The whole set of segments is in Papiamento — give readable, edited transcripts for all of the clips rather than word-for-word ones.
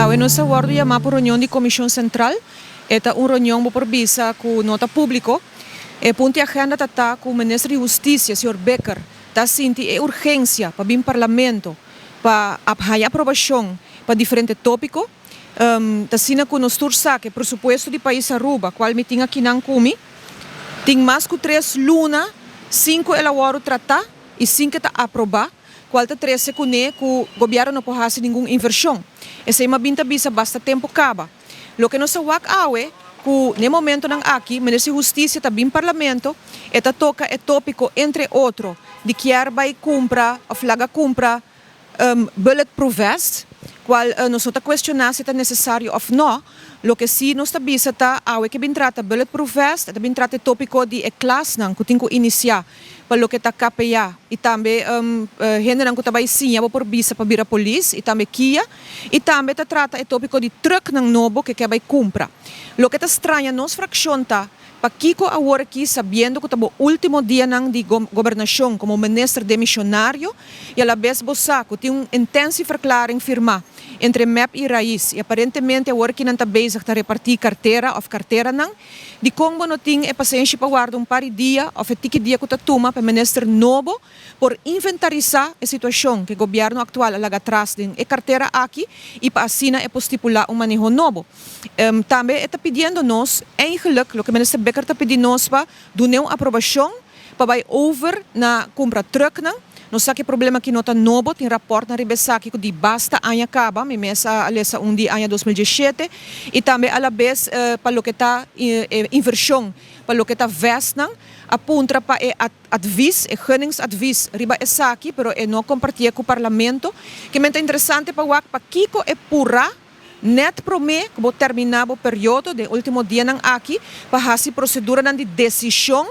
Awe nos a wordo yama pa reunion di Comision Central. E ta un reunion, bo por bisa, cu no ta publico. E punto di agenda ta cu Minister di Husticia, señor Bikker, ta sinti e urgencia pa bin Parlamento pa haya aprobacion pa diferente topico. Ta asina cu nos tur sa cu presupuesto di pais Aruba, cual mi tin akinan cu mi, tin mas cu 3 luna sin cu el a wordo trata y sin cu ta aproba, cual ta trece cune cu gobierno no por haci ningun inversion. Esey mi a bin ta bisa basta tempo caba. Loke nos a wak awe, cu na momento nan aki, Minister di Husticia ta bin Parlamento, e ta toca e topico, entre otro, di kier bay cumpra of laga cumpra bulletproof vest, cual nos no ta cuestiona si ta necesario of no. Loke si nos ta bisa ta awe cu bin trata bulletproof vest, ta bin trata e topico di e klasnan cu tin cu inicia pa loke ta KPA y tambe hendenan cu ta bay siña, bo por bisa, pa bira polis y tambe KIA, y tambe ta trata e topico di trucknan nobo cu kier bay cumpra. Loke ta straña nos fraccion ta pakico awor aki, sabiendo cu ta bo ultimo dianan di gobernacion como minister demisionario y a la vez bo sa cu tin un intentieverklaring firma entre MEP y RAIZ y aparentemente awor aki nan ta bezig ta reparti cartera of carteranan, di con bo no tin e pasenshi pa warda un par di dia of e tiki dia cu ta tuma pa minister nobo por inventarisa e situacion cu gobierno actual a laga atras den e cartera aki y pa asina e por stipula un maneho nobo? Tambe ta pidiendo nos, eigenlijk, loke minister Bikker ta pidi nos pa duna un aprobacion pa bay over na cumpra trucknan. Nos sa cu e problema aki no ta nobo, tin rapport riba esaki di basta aña caba, mi mes a lesa un di aña 2017, y tambe a la vez pa loke ta inversion, pa loke ta vestnan, a puntra pa e advies, e gunningsadvies riba esaki, pero e no comparti cu Parlamento. Kiermen ta interesante pa wak pakico e pura net prome cu bo termina bo periodo di ultimo dianan aki pa hasi proceduranan di decision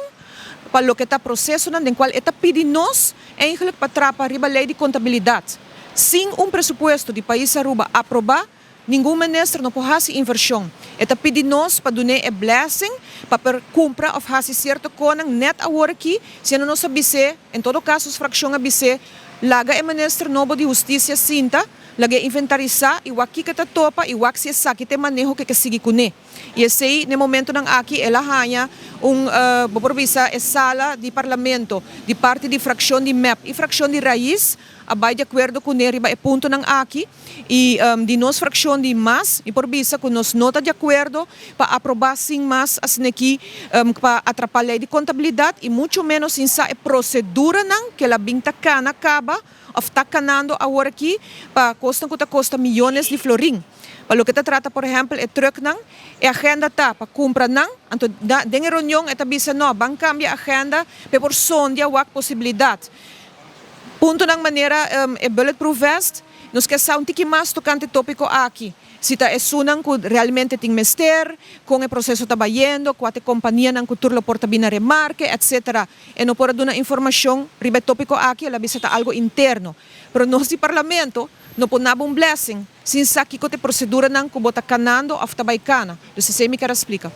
pa loke ta procesonan den cual e ta pidi nos eigenlijk pa trapa riba ley di contabilidad. Sin un presupuesto di pais Aruba aproba, ningun minister no por hasi inversion. E ta pidi nos pa duna e blessing pa por cumpra of hasi cierto cosnan net awor aki, si no nos a bis'e, en todo caso fraccion a bis'e, laga e minister nobo di Husticia sinta, laga inventarisa y wak kico ta topa y wak si esaki ta e maneho cu e kier sigui cune. Y esey, na momentonan aki, el a haya un por bisa e sala di Parlamento, di parti di fraccion di MEP y fraccion di RAIZ, a bay di acuerdo cune riba e puntonan aki y di nos fraccion di MAS y por bisa cu nos no ta di acuerdo pa aproba sin mas asinaki pa atrapa ley di contabilidad y mucho menos sin sa e proceduranan cu el a bin ta cana caba of ta canando awor aki pa costa cu ta costa miyones di florin. Pa loke ta trata, por ehempel, e trucknan, e agenda ta pa cumpra nan, anto den e reunion e ta bisa no, ban cambia agenda pa por sondia wak posibilidad. Puntonan manera e bulletproof vest, nos kier sa un tiki mas tocante topico aki. Si ta esunnan cu realmente tin mester, con e proceso ta bayendo, cua ta e companianan cu tur lo por ta bin na remarke, etc. E no por duna informacion riba e topico aki, el a bisa ta algo interno. Pero nos di Parlamento no por duna un blessing sin sa kico ta e proceduranan cu bo ta canando of ta bay cana. Dus esey mi kier splica.